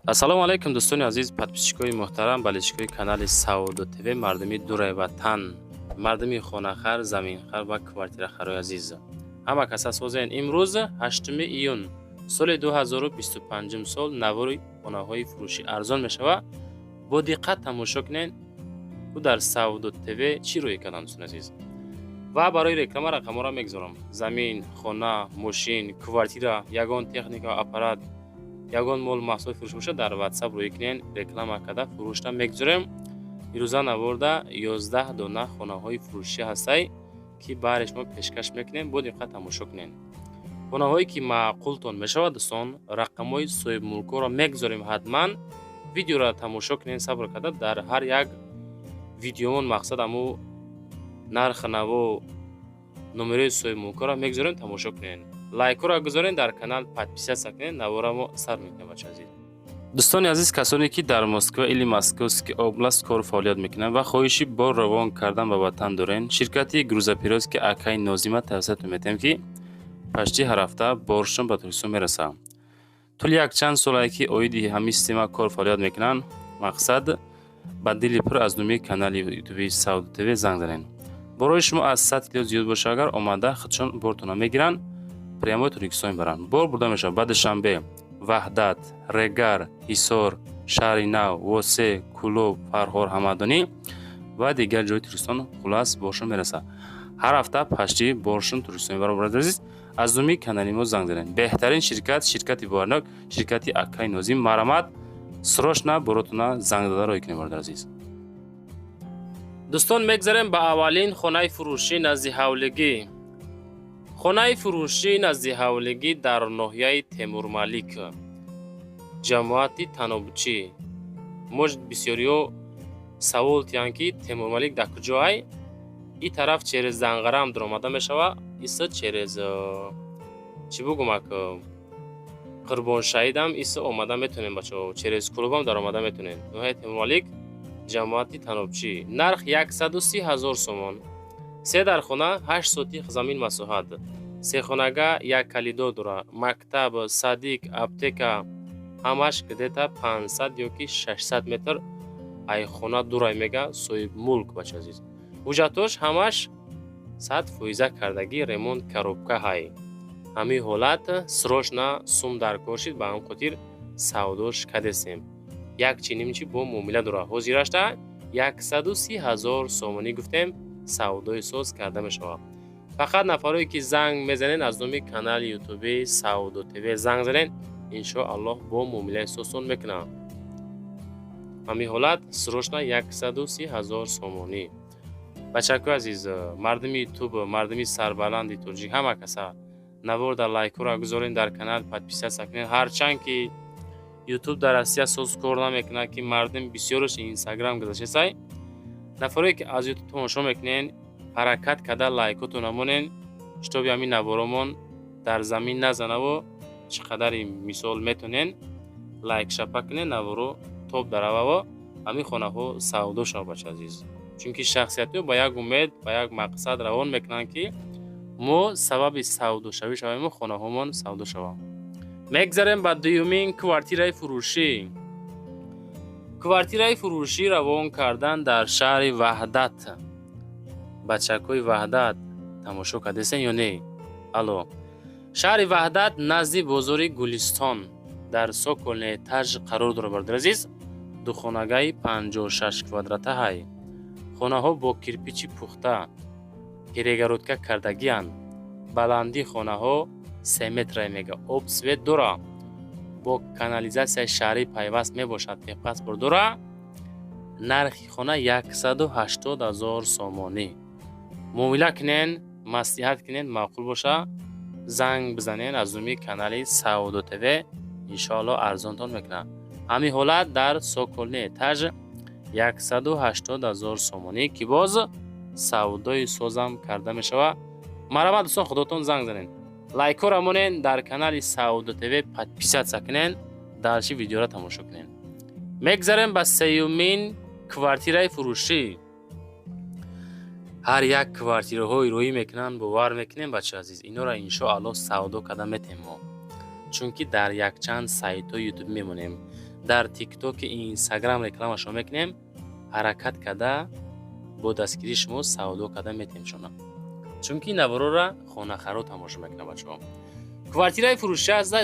Ассалому алайкум, дӯстони азиз, подписчикои муҳтарам, болельщикои канали Савдо ТВ, мардуми дурай ватан, мардуми хонахар, заминхар ва квартирахарои азиз, ҳама каса созен. Имрӯз 8 июн соли 2025 сол навори хонаҳои фурӯшӣ арзон мешавад. Бо диққат тамошо кунед, ку дар Савдо ТВ чӣ рӯй кардам, дӯстони азиз. Ва барои реклама рақамҳоро мегузорам. Замин, хона, мошин, квартира, ягон техника, аппарат, ягон мол, маҳсулот фурӯш бошад, дар Ватсап рӯй кунен, реклама карда фурӯшта мегузорем. Ирӯза наворда 11 дона хонаҳои фурӯшӣ ҳастай, ки баҳри шумо пешкаш мекунем. Бо диққат тамошо кунед. Хонаҳое ки маъқултон мешавад, дӯстон, рақамҳои соҳибмулкҳоро мегузорем. Ҳатман видеоро тамошо кунед сабр карда. Дар ҳар як видеомон мақсад аму нархи наво, номерои соҳибмулкҳоро мегузорем, тамошо кунед. Лайкҳоро гузоред, дар канал подписаться кунед. Навора мо сар мекунем, бача азиз. Дӯстони азиз, касоне ки дар Москва или Московский область кору фаъолият мекунанд ва хоҳиши бор равон кардан ба ватан дорен, ширкати грузоперевозки акай Нозима тавсиятон метиҳем, ки почти ҳар ҳафта боршон ба Тоҷикистон мерасад. Тӯли якчанд солае ки оиди ҳамин система кор фаъолият мекунанд. Мақсад, ба дили пур аз номи канали ютуби Савдо ТВ занг занед. Борои шумо аз 100 кило зиёд боша агар, омада худшон бортона мегиранд, прямой Тоҷикистон мебаранд. Бор бурда мешавад ба Душанбе, Ваҳдат, Регар, Ҳисор, Шаҳри Нав, Восе, Кӯлоб, Фархор, Ҳамадонӣ ва дигар ҷои Тоҷикистон. Хулас, боршон мерасад. Ҳар ҳафта почти боршон Тоҷикистон мебаранд. Бародари азиз, аз номи канали мо занг занед. Беҳтарин ширкат, ширкати боварнок, ширкати акай Нозим. Марҳамат, срочно боротона занг дода рой кунед, бародари азиз. Дӯстон, мегзарем ба аввалин хонаи фурӯшӣ назди ҳавлигӣ. Хонаи фурӯшӣ назди ҳавлигӣ дар ноҳияи Темурмалик, ҷамоати Танобчӣ. Может, бисёриҳо савол тиҳанд, ки Темурмалик дар куҷоай? И тараф через Данғарам дуромада мешавад, иса через, чӣ бугумак, Қурбоншаҳидам иса омада метонем, бачаҳо, через Кӯлобам даромада метонем. Ноҳияи Темурмалик, ҷамоати Танобчӣ. Нарх 130 000 сомон. Се дар хона, 8 сотих замин масоҳат. Сехонага як коридор дорад, мактаб, садик, аптека, ҳамаш где-то 500 ёки 600 метр ай хона дурай, мега соҳибмулк. Бача азиз, ҳуҷҷатош ҳамаш 100 фоиза кардагӣ, ремонт, коробка ҳай. Ҳамин ҳолат срочно сум дар кор шид, ба ҳамин хотир савдош кардесем. Як чи нимчи бо муомила дорад. Ҳозирашта 130 000 сомонӣ гуфтем, савдои соз карда мешавад. Фақат нафарое ки занг мезанед, аз номи канали ютуби Савдо ТВ занг занед, иншоаллоҳ бо муомилаи созтон мекунам. Ҳамин ҳолат срочно 130 000 сомонӣ. Бачакои азиз, мардуми ютуб, мардуми сарбаланди тоҷик, ҳама каса навор дар лайкҳоро гузоред, дар канал подписаться кунед. Ҳарчанд ки Ютуб дар Россия соз кор намекунад, ки мардум бисёраш Инстаграм гузаштесай. Нафарое ки аз Ютуб тамошо мекунед, ҳаракат карда лайкотон намонед, чтобы ҳамин наворомон дар замин назанаву чӣ қадари мисол метонен лайк шапа кунед, наворо топ дарававо, ҳамин хонаҳо савдо шавад, бача азиз. Чунки шахсиятҳо ба як умед, ба як мақсад равон мекунанд, ки мо сабаби савдошавӣ шавему хонаҳомон савдо шаванд. Мегзарем ба дуюмин квартираи фурӯшӣ. Квартираи фурӯшӣ равон кардан дар шаҳри Ваҳдат. Бачакҳои Ваҳдат, тамошо кардесен ё не? Алло, шаҳри Ваҳдат, назди бозори Гулистон, дар цокольный этаж қарор дорад. Бародари азиз, духонагаи 56 квадрата ҳай. Хонаҳо бо кирпичи пухта перегородка кардагианд. Баландии хонаҳо 3 метра, мега. Об, свет дора, бо канализатсияи шаҳрӣ пайваст мебошад, техпаспорт дора. Нархи хона 180 000 сомонӣ. Муомила кунен, маслиҳат кунен, маъқул боша, занг бизанен аз номи канали Савдо ТВ, иншоалло арзонтон мекунад. Ҳамин ҳолат дар цокольный этаж 180 000 сомонӣ, ки боз савдои созам карда мешавад. Марҳамат, дӯстон, худотон занг занед, лайкҳоро монен, дар канали Савдо ТВ подписаться кунен, дальше видеоро тамошо кунен. Мегзарем ба сеюмин квартираи фурӯшӣ. Ҳар як квартираҳои рӯӣ мекунанд, бовар мекунем, бача азиз, инора иншоалло савдо карда метем мо. Чунки дар якчанд сайтҳои Ютуб мемонем, дар Тиктоки, Инстаграм рекламашо мекунем. Ҳаракат карда, бо дастгирии шумо савдо карда метем шона, чунки наворора хонахаро тамошо мекунад, бачаҳо. Квартираи фурӯшӣ аста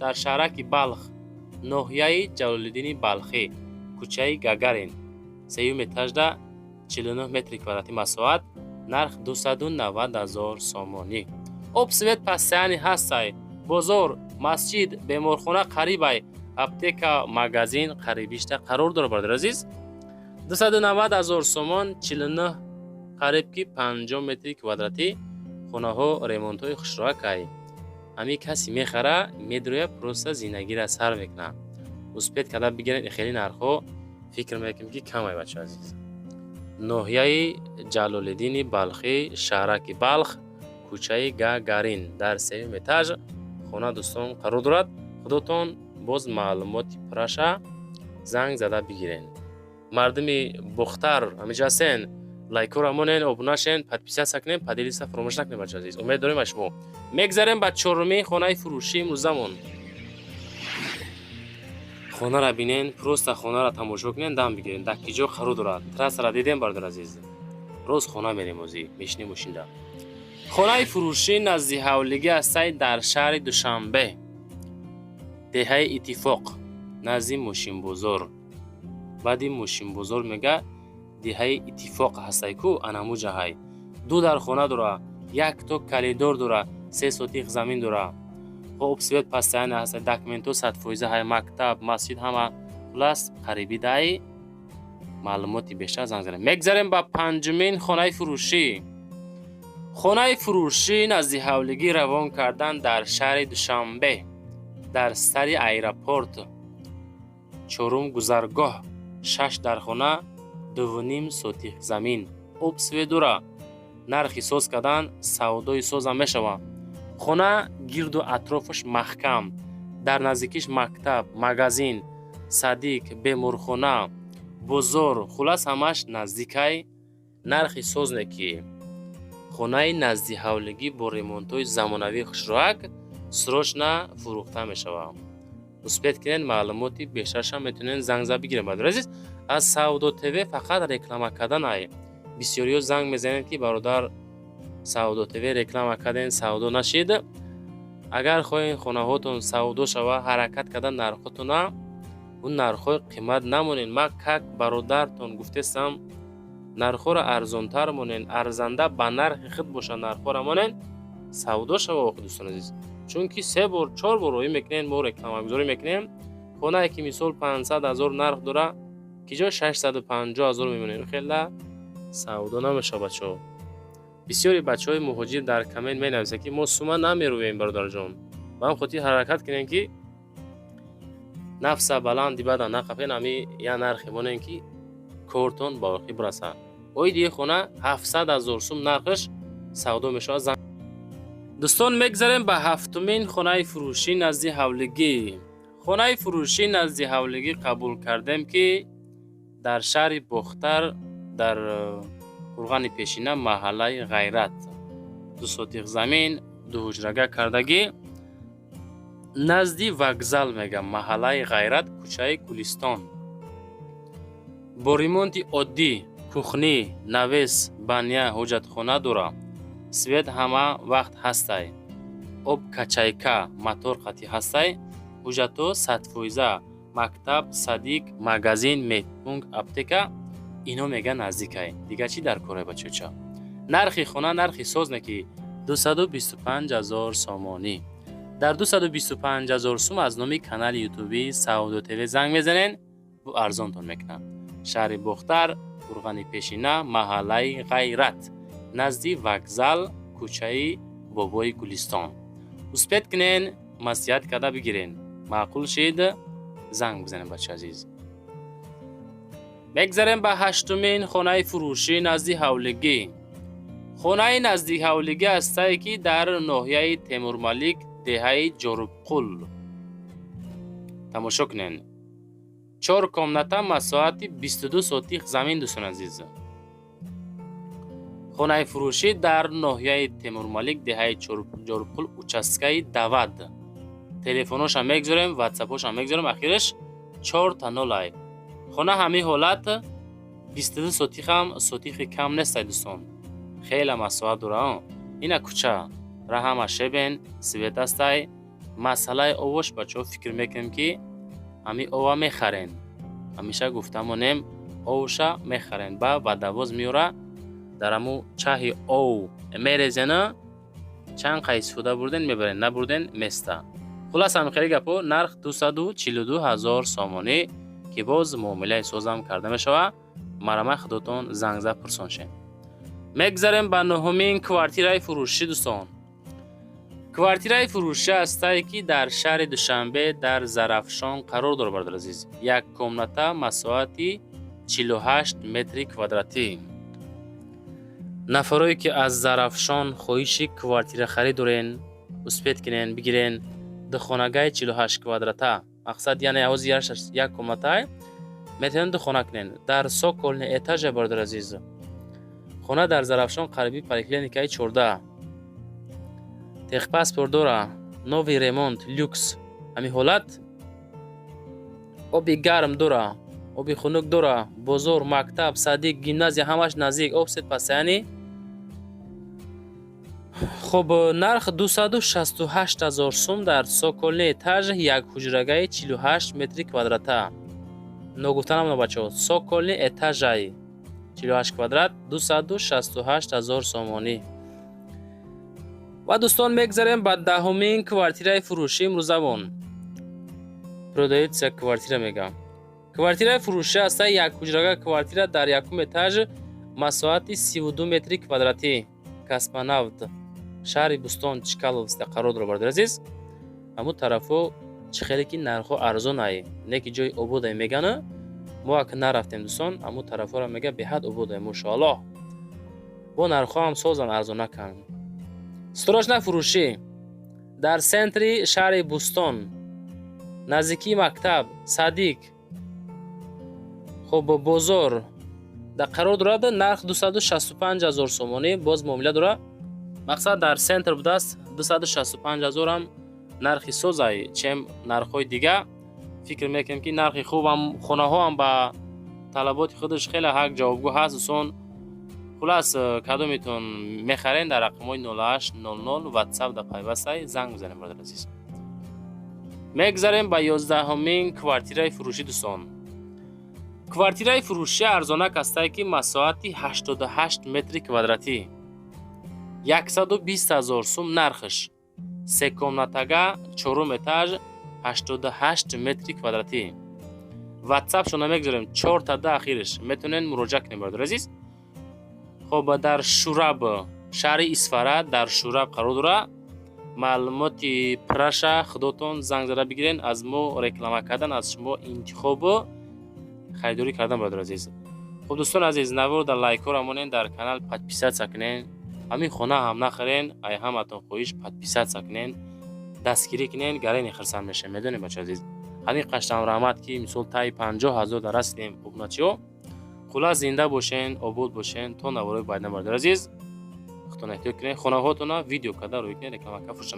дар шаҳраки Балх, ноҳияи Ҷалолиддини Балхӣ, кӯчаи Гагарин, сеюм этажда, 49 метри квадратӣ масоҳат, нарх 290 ҳазор сомонӣ. Об, свет постоянный ҳастай, бозор, масҷид, беморхона қарибай, аптека, магазин қарибишта қарор дорад. Бародари азиз, 290 ҳазор сомон, 49, қариб ки 50 метри квадратӣ. Хонаҳо ремонтҳои хушроакай. Ҳамин касе мехара, медроя, просто зиндагиро сар мекунад. Успеть карда бигиред, хеле нархҳо фикр мекунем, ки камай, бачаҳо азиз. Ноҳияи Ҷалолиддини Балхӣ, шаҳраки Балх, кӯчаи Гагарин, дар сеюм этаж хона, дӯстон, қарор дорад. Худотон боз маълумоти пурраша занг зада бигирен. Мардуми Бухтар, ҳамиҷо ҳастен, лайкҳоро монен, обуна шен, подписаться кунем, поделиться фаромӯш накунем, бачаҳо азиз. Умед дорем аз шумо. Мегзарем ба чорумин хонаи фурӯшии имрӯзамон. Хонара бинен, просто хонаро тамошо кунен, дам бигирен, дар ки ҷо қарор дорад. Трассара дидем, бародар азиз. Роз хона мерем, озӣ мешинем мошинда. Хонаи фурӯшӣ назди ҳавлигӣ ҳастай дар шаҳри Душанбе, деҳаи Иттифоқ, назди мошинбозор. Баъди мошинбозор, мега, деҳаи Иттифоқ ҳастай ку, анаму ҷаҳай. Ду дар хона дора, якто коридор дора, 3 сотих замин дора. Об, свет постоянно ҳаста, документҳо 100% ҳай, мактаб, масҷид, ҳама, хулас, қариби дай. Маълумоти бештар занг занед. Мегзарем ба панҷумин хонаи фурӯшӣ. Хонаи фурӯшӣ назди ҳавлигӣ равон кардан дар шаҳри Душанбе, дар сари аэропорт, чорум гузаргоҳ, шаш дархона, 2,5 сотих замин, об, свет дора. Нархи соз кардан, савдои созам мешавад. Хона гирду атрофаш маҳкам, дар наздикиш мактаб, магазин, садик, беморхона, бозор, хулас, ҳамаш наздикай. Нархи созне ки хонаи назди ҳавлигӣ бо ремонтҳои замонавии хушроак срочно фурӯхта мешавад. Успеть кунед, маълумоти бештаршам метавонед занг зада бигиред. Бародари азиз, аз Савдо ТВ фақат реклама кардан ай. Бисёриҳо занг мезанед, ки бародар, Савдо ТВ реклама кардем, савдо нашид. Агар хоҳед хонаҳотон савдо шава, ҳаракат кардан нархотона, он нархҳои қимат намонед. Ман как бародартон гуфтестам, нархҳоро арзонтар монед, арзанда ба нархи худ бошад, нархҳоро монед, савдо шава. Охи, дӯстони азиз, чунки се бор, чор бор роҳӣ мекунем, мо рекламагузорӣ мекунем. Хонае ки мисол 500 ҳазор нарх дора, ки ҷо 650 ҳазор мемонем, хела савдо намешавад, бачаҳо. Бисёри бачаҳои муҳоҷир дар коммент менависанд, ки мо сума намерӯем. Бародарҷон, ба ҳам хотир ҳаракат кунем, ки нафса баланди бада нақафен, ами я нархе монем, ки кортон ба охир бирасад. Оиди хона 700 ҳазор сум нархаш савдо мешавад. Дӯстон, мегзарем ба ҳафтумин хонаи фурӯшӣ назди ҳавлигӣ. Хонаи фурӯшӣ назди ҳавлигӣ қабул кардем, ки дар шаҳри Бохтар, дар Қурғани Пешина, маҳаллаи Ғайрат, 2 сотих замин, дуҳуҷрага кардагӣ, назди вокзал, мегам, маҳаллаи Ғайрат, кӯчаи Гулистон, бо ремонти оддӣ, кухня, навес, баня, ҳоҷатхона дора. Свет ҳама вақт ҳастай, об качайка, мотор қатъӣ ҳастай, ҳуҷҷатҳо 100%, мактаб, садик, магазин, медпункт, аптека, ино, мега, наздикай. Дигар чӣ дар кора, бачача? Нархи хона, нархи созне ки 225 ҳазор сомонӣ. Дар 225 ҳазор сум аз номи канали ютубии Савдо ТВ занг мезанен, бу арзонтон мекунам. Шаҳри Бохтар, Қурғани Пешина, маҳаллаи Ғайрат, назди вокзал, кӯчаи Бобои Гулистон. Успеть кунен, маслиҳат карда бигирен. Маъқул шид, занг бизанем, бача азиз. Мегзарем ба ҳаштумин хонаи фурӯшӣ назди ҳавлигӣ. Хонаи назди ҳавлигӣ ҳастае, ки дар ноҳияи Темурмалик, деҳаи Ҷорубқул. Тамошо кунен, чор комната, масоҳати 22 сотих замин. Дӯстони азиз, хонаи фурӯшӣ дар ноҳияи Темурмалик, деҳаи Ҷорубқул, участкаи Давад. Телефоноша мегзорем, ватсапоша мегзорем, ахираш чорта нолай. Хона ҳамин ҳолат 22 сотихам, сотихи кам нестай, дӯстон, хеле масоҳат дора. Ина кӯча раҳама, шебен, свет астай. Масъалаи овош, бачаҳо, фикр мекунем, ки ҳамин ова мехарен. Ҳамеша гуфтамонем, овша мехарен, ба водовоз меёра, дар ҳаму чаҳи ов мерезена, чанд қа истифода бурден, мебарен, набурден, места. Хулас, ҳамин хели гапо. Нарх 242 000 сомонӣ, ки боз муомилаи созам карда мешавад. Марама, худотон занг зад, пурсон шем. Мегзарем ба нуҳумин квартираи фурӯшӣ, дӯстон. Квартираи фурӯшӣ ҳастае, ки дар шаҳри Душанбе, дар Зарафшон қарор дорад, бародар азиз. Як комната, масоҳати 48 метри квадратӣ. Нафарое, ки аз Зарафшон хоҳиши квартирахарӣ дорен, успеть кунен, бигирен. Духонагаи 48 квадрата, мақсад, яъне ҳози як комнатай, метавонед духона кунен. Дар цокольный этажа, бародар азиз. Хона дар Зарафшон, қариби поликлиникаи 14. Техпаспорт дора, новый ремонт, люкс. Ҳамин ҳолат оби гарм дора, оби хунук дора. Бозор, мактаб, садик, гимназия ҳамаш наздик, офсет пастаяни. Хуб, нарх 268 000 сум дар цокольный этаж, як ҳуҷрагаи 48 метри квадрата. Ногуфта намона, бачаҳо, цокольный этажай, 48 квадрат, 268 000 сомонӣ. Ва, дӯстон, мегзарем ба 10-умин квартираи фурӯшӣ имрӯзавон. Продается квартира, мегам. Квартираи фурӯшӣ ҳаста, як ҳуҷрага квартира дар якум этаж, масоҳати 32 метри квадратӣ. Космонавт, шаҳри Бӯстон, Чкаловскда қарор дорад, бародари азиз. Ҳамун тарафҳо чӣ хеле ки нархҳо арзонай, не ки ҷои ободай мегана. Мо ака нарафтем, дӯстон, ҳамун тарафҳоро мега, беҳад ободай, мошоаллоҳ. Бо нархҳо ҳам созан, арзон накан. Срочно фурӯшӣ дар центри шаҳри Бӯстон, наздикии мактаб, садик, хуб, бозор дар қарор дорад. Нарх 265 000 сомонӣ, боз муомила дорад. Мақсад, дар центр будааст, 265 ҳазорам нархи созай, чем нархҳои дига. Фикр мекунем, ки нархи хубам, хонаҳоам ба талаботи худаш хеле ҳақ ҷавобгӯ ҳаст, дӯстон. Хулас, кадометон мехарен, дар рақамҳои 0800 ватсап да пайвастай, занг бизанем, бародари азиз. Мегзарем ба 11-умин квартираи фурӯшӣ, дӯстон. Квартираи фурӯшӣ арзонак ҳастае, ки масоҳати 88 метри квадратӣ, 120 ҳазор сум нархш. Се комнатага, чорум этаж, 88 метри квадратӣ. Ватсапшона мегзорем, чортада ахирш, метавонед муроҷиат кунед, бародари азиз. Хоб, дар Шураб, шаҳри Исфара, дар Шураб қарор дорад. Маълумоти праша худотон занг зада бигирен. Аз мо реклама кардан, аз шумо интихобу харидорӣ кардан, бародари азиз. Хуб, дӯстони азиз, навор дар лайкҳоро монен, дар канал подписаться кунен. Ҳамин хона ҳам нахарен, ай ҳаматон хоҳиш, подписаться кунен, дастгирӣ кунен, гарени хирсанд мешавем. Медонем, бача азиз, ҳамин қаштам раҳмат, ки мисол таи 50 000 дар расидем, обуначиҳо. Хулас, зинда бошен, обод бошен, то наворои баъдина, бародари азиз. Худтон эҳтиёт кунед, хонаҳотона видео карда рӯй кунед, реклама фурӯша.